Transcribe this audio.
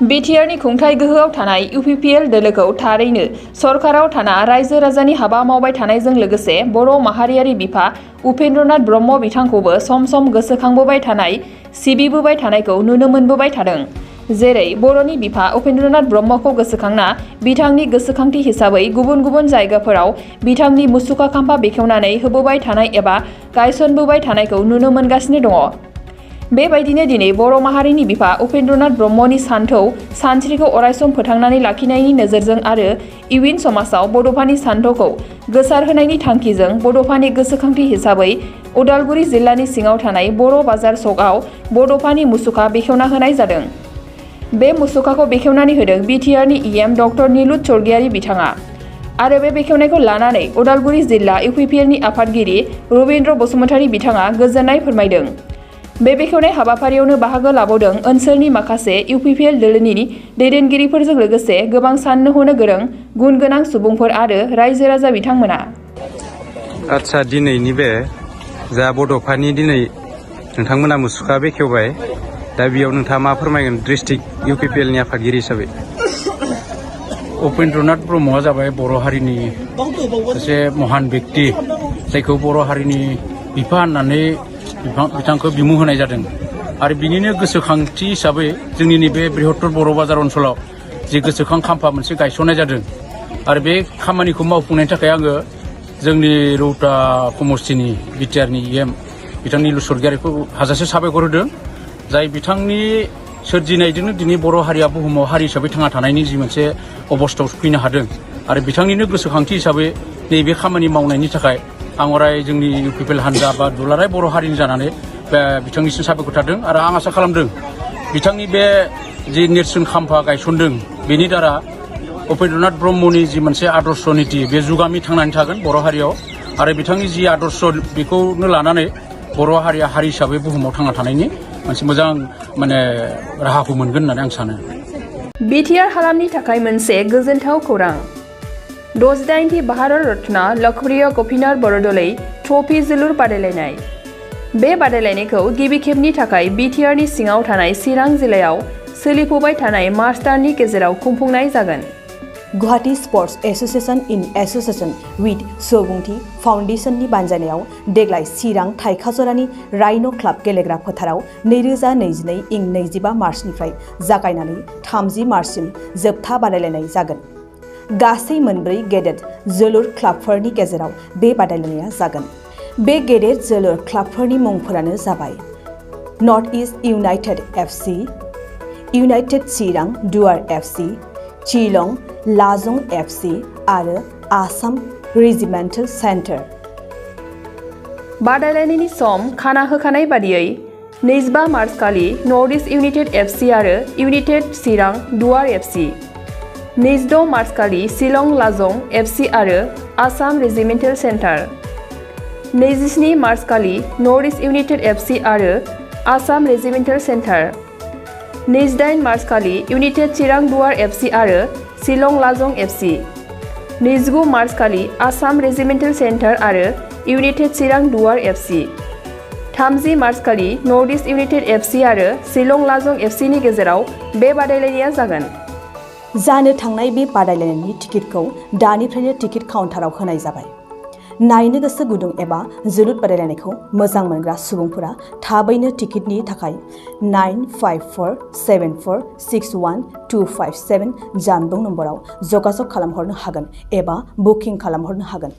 BTR नि खुंथाय गोहोआव थानाय UPPL दोलोखौ थारैनो सरकाराव थाना रायजो राजानि हाबा मावबाय थानायजों लोगोसे बर' माहारियारि बिफा उपेन्द्रनाथ ब्रह्म बिथांखौबो सम सम गोसोखांबोबाय थानाय सिबिबोबाय थानायखौ नुनो मोनबोबाय थादों। जेरै बर'नि बिफा उपेन्द्रनाथ ब्रह्मखौ गोसोखांना बिथांनि गोसोखांथि हिसाबै गुबुन गुबुन जायगाफोराव बिथांनि मुसुखा खाम्फा बेखेवनानै होबोबाय थानाय एबा गायसनबोबाय थानायखौ नुनो मोनगासिनो दङ। बेबायदिनो दिनै बर' माहारिनि बिफा उपेन्द्रनाथ ब्रह्मनि सान्थौ सानस्रिखौ अरायसम फोथांनानै लाखिनायनि नोजोरजों आरो इयुन समाजाव बड'फानि सान्थौखौ गोसारहोनायनि थांखिजों बड'फानि गोसोखांथि हिसाबै उदालगुरि जिल्लानि सिङाव थानाय बर' बाजार चकआव बड'फानि मुसुखा बेखेवना होनाय जादों। बे मुसुखाखौ बेखेवनानै होदों BTR नि EM डक्टर निलुत स्वर्गियारी बिथाङा। आरो बे बेखेवनायखौ लानानै उदालगुरि जिल्ला UPPL नि आफादगिरि रबिन्द्र बसुमतारी बिथाङा गोजोननाय फोरमायदों। बे बेखेवनाय हाबाफारियावनो बाहागो लाबावदों ओनसोलनि माखासे UPPL दोलोनि दैदेनगिरिफोरजों लोगोसे गोबां साननो हनो गोरों गुन गोनां सुबुंफोर आरो रायजो राजा बिथांमोना। आच्छा, दिनैनि बे जा बड'फानि दिनै नोंथांमोना मुसुखा बेखेवबाय, दा बेयाव नोंथाङा मा फोरमायगोन डिस्ट्रिक्ट UPPL नि आफादगिरि हिसाबै? उपेन्द्रनाथ ब्रह्मआ जाबाय बर' हारिनि सासे महान व्यक्ति, जायखौ बर' हारिनि बिफा होननानै बिथांखौ बिमुं होनाय जादों। आरो बिनिनो गोसोखांथि हिसाबै जोंनि नैबे बृहत्तर बर' बाजार ओनसोलाव जि गोसोखां खाम्फा मोनसे गायसननाय जादों। आरो बे खामानिखौ मावफुंनायनि थाखाय आङो जोंनि रौता समस्तिनि BTR नि EM बिथां निलुत स्वर्गियारीखौ हाजासे साबायखर होदों, जाय बिथांनि सोरजिनायजोंनो दिनै बर' हारिया बुहुमाव हारि हिसाबै थांना थानायनि जि मोनसे अबस्थायाव फैनो हादों। आरो बिथांनिनो गोसोखांथि हिसाबै नैबे खामानि मावनायनि थाखाय आं अराय जोंनि UPPL हान्जा बा दुलाराय बर' हारिनि जानानै बिथांनिसिम साबायखर थादों। आरो आं आसा खालामदों बिथांनि बे जि नेरसोन खाम्फा गायसनदों बेनि द्वारा उपेन्द्रनाथ ब्रह्मनि जि मोनसे आदर्श नीति बे जुगामि थांनानै थागोन बर' हारियाव। आरो बिथांनि जि आदर्श बेखौनो लानानै बर' हारिया हारि हिसाबै बुहुमाव थांना थानायनि मोनसे मोजां राहाखौ मोनगोन होननानै आं सानो। BTR हालामनि थाखाय मोनसे गोजोनथाव खौरां। 68थि भारत रत्न लोकप्रिय ग'पीनाथ बरदलै ट्रफी जोलुर बादायलायनाय। बे बादायलायनायखौ गिबि खेबनि थाखाय BTR नि सिङाव थानाय चिरां जिल्लायाव सोलिफुबाय थानाय मार्च दाननि गेजेराव खुंफुंनाय जागोन। Guwahati sports association in association with सुबुंथि फाउन्डेशननि बानजायनायाव देग्लाय चिरां थाइखाजरानि राइन' क्लाब गेलेग्रा फोथाराव 2022 इं 25 मार्चनिफ्राय जागायनानै 30 मार्चसिम जोबथा बादायलायनाय जागोन। गासै मोनब्रै गेदेर जोलुर क्लाबफोरनि गेजेराव बे बादायलायनाया जागोन। बे गेदेर जोलुर क्लाबफोरनि मुंफोरानो जाबाय North East United FC, United Chirang Duar FC, चिलं लाजं FC आरो आसाम रेजिमेन्टेल सेन्टार। बादायलायनायनि सम खाना होखानाय बादियै 25 मार्च खालि नर्थ इस्ट इउनाइटेड FC आरो United Chirang Duar FC, 26 March खालि शिलं लाजं FC आरो आसाम रेजिमेन्टेल सेन्टार, 27 मार्च खालि नर्थ इस्ट इउनाइटेड FC आरो आसाम रेजिमेन्टेल सेन्टार, 28 मार्च खालि इउनाइटेड चिरां दुवार FC आरो शिलं लाजं FC, 29 मार्च खालि आसाम रेजिमेन्टेल सेन्टार आरो United Chirang Duar FC, 30 March खालि नर्थ इस्ट इउनाइटेड FC आरो शिलं लाजं FC नि गेजेराव बे बादायलायनाया जागोन। जानो थांनाय बे बादायलायनायनि टिकेटखौ दानिफ्रायनो टिकेट काउन्टाराव होनाय जाबाय। नायनो गोसो गुदुं एबा जोलुर बादायलायनायखौ मोजां मोनग्रा सुबुंफोरा थाबैनो टिकेटनि थाखाय 9547461257 जानबुं नम्बराव जगाजग खालामहरनो हागोन एबा बुकिं खालामहरनो हागोन।